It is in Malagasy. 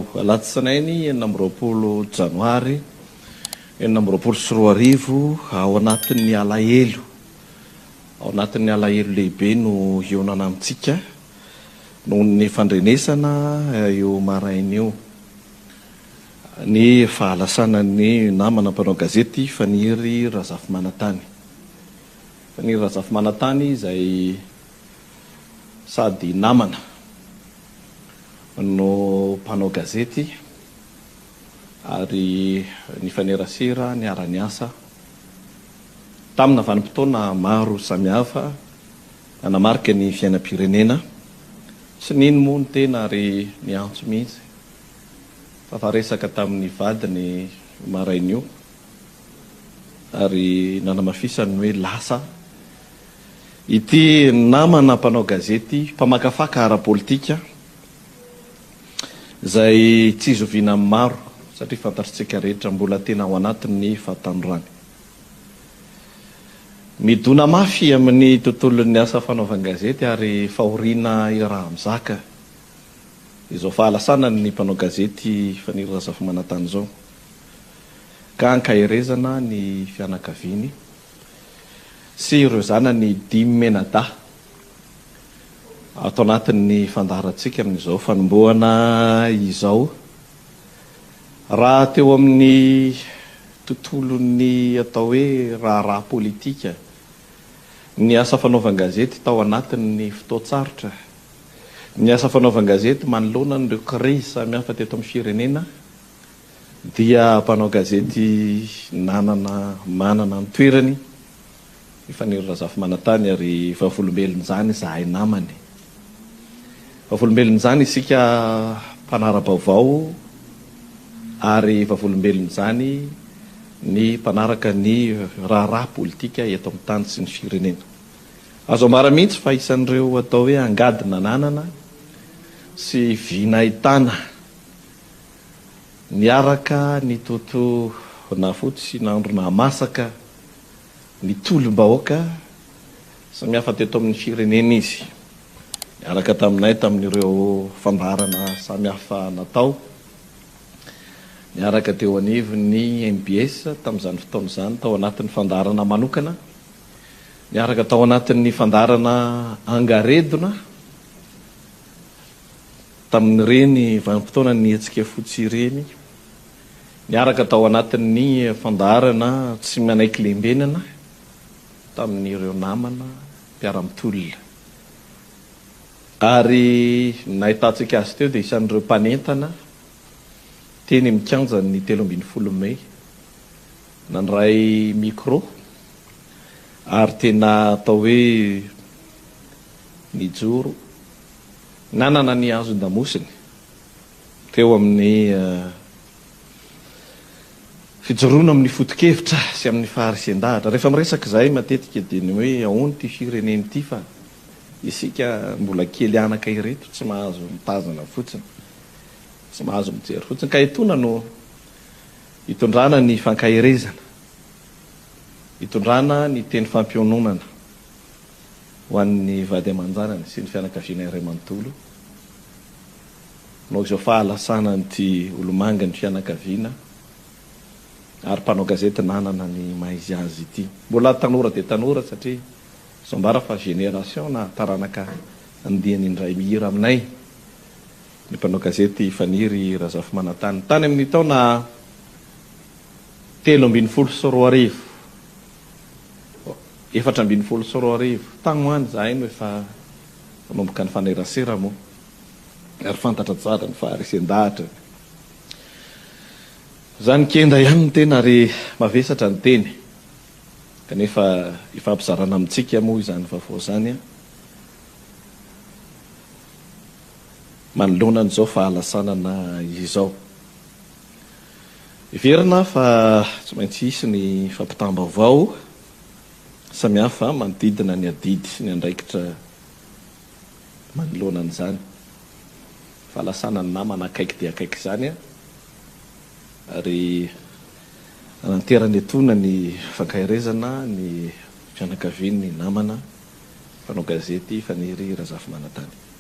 izao alatsinainy 26 janoary 2026 ao anatin'ny alahelo, ao anatin'ny alahelo lehibe no hionana amintsika noho ny fandrenesana io maraina io ny fahalasanan'ny namana mpanao gazety Faniry Razafimanantany. Faniry Razafimanantany izay sady namana no mpanao gazety ary nifanerasera niara-niasa tamina vanim-potoana maro samihafa nanamarika ny fiainam-pirenena. Tsy nino moa ny tena ary niantso mihitsy fa tafaresaka tamin'ny vadiny io maraina io ary nanamafisany hoe lasa Ity namana mpanao gazety mpamakafaka ara-politika izay tsy izoviana amin'ny maro satria fantatr'tsika rehetra mbola tena ao anatin'ny fahatanorany. Midona mafy amin'ny tontolon'ny asa fanaovan-gazety ary fahoriana iraha-mizaka izao fahalasanan'ny mpanao gazety Faniry Razafimanantany izao ka ankaherezana ny fianakaviany. sy ireo zanany dimy mianadahy ato anatin'ny fandaharantsika amin'izao fanombohana izao. Raha teo amin'ny tontolon'ny atao hoe raharaha politika, ny asa fanaovan-gazety tao anatin'ny fotoan-tsarotra, ny asa fanaovan-gazety manoloana an'ireo krizy samihafa teto amin'ny firenena, dia mpanao gazety nanana manana ny toerany i Faniry Razafimanantany ary vavolombelon'izany izahay namany. Vavolombelon'izany isika mpanara-baovao ary vavolombelon'izany ny mpanaraka ny raharaha politika eto amin'ny tany sy ny firenena. Azo ambara mihitsy fa isan'ireo atao hoe angady nananana sy vy nahitana Niaraka nitoto nafotsy sy nandro nahamasaka ny tolom-bahoaka samihafa teto amin'ny firenena izy. Niaraka taminay tamin'ireo fandaharana samihafa natao. Niaraka teo anivon'ny mbs tamin'izany fotoana izany tao anatin'ny fandaharana manokana. Niaraka tao anatin'ny fandaharana angaredona. Tamin'ireny vanim-potoanan'ny hetsika fotsy ireny, niaraka tao anatin'ny fandaharana tsy manaiky lembenana tamin'ireo namana mpiara-mitolona. Ary ny nahitantsika azy teo dia isan'ireo mpanentana teny amin'ny kianjan'ny 13 mey, nandray micro ary tena atao hoe nijoro. Nanana ny hazon-damosiny teo amin'ny fijoroana amin'ny foto-kevitra sy amin'ny faharisen-dahatra. Rehefa miresaka izahay matetika dia ny hoe ahoana ity firenena ity fa isika mbola kely anaka ireto tsy mahazo mitazana fotsiny, tsy mahazo mijery fotsiny. Ka etoana no itondrana ny fankaherezana, itondrana ny teny fampiononana. Ho an'ny vady aman-janany sy ny fianakaviana iray manontolo, noho izao fahalasanan'ity olomangan'ny fianakaviana ary mpanao gazety nanana ny maha izy azy ity. Mbola tanora dia tanora satria azo ambara fa génération na taranaka andiany indray mihira aminay ny mpanao gazety Faniry Razafimanantany. Tany amin'ny taona 2013. 2014 tagny ho any zahay no efa nanomboka nifanerasera moa ary fantatra tsara ny faharesen-dahatra. Zany kenda ihany ny tena ary mavesatra ny teny kanefa ifampizarana amintsika moa izany vaovao izany manoloana an'izao fahalasanana izao. Heverina fa tsy maintsy hisy ny fampitam-baovao samihafa manodidina ny adidy sy ny andraikitra manoloana an'izany fahalasana ny namana akaiky dia akaiky izany ary ananterana etoana ny fankaherezana ny fianakavian'ny namana mpanao gazety Faniry Razafimanantany.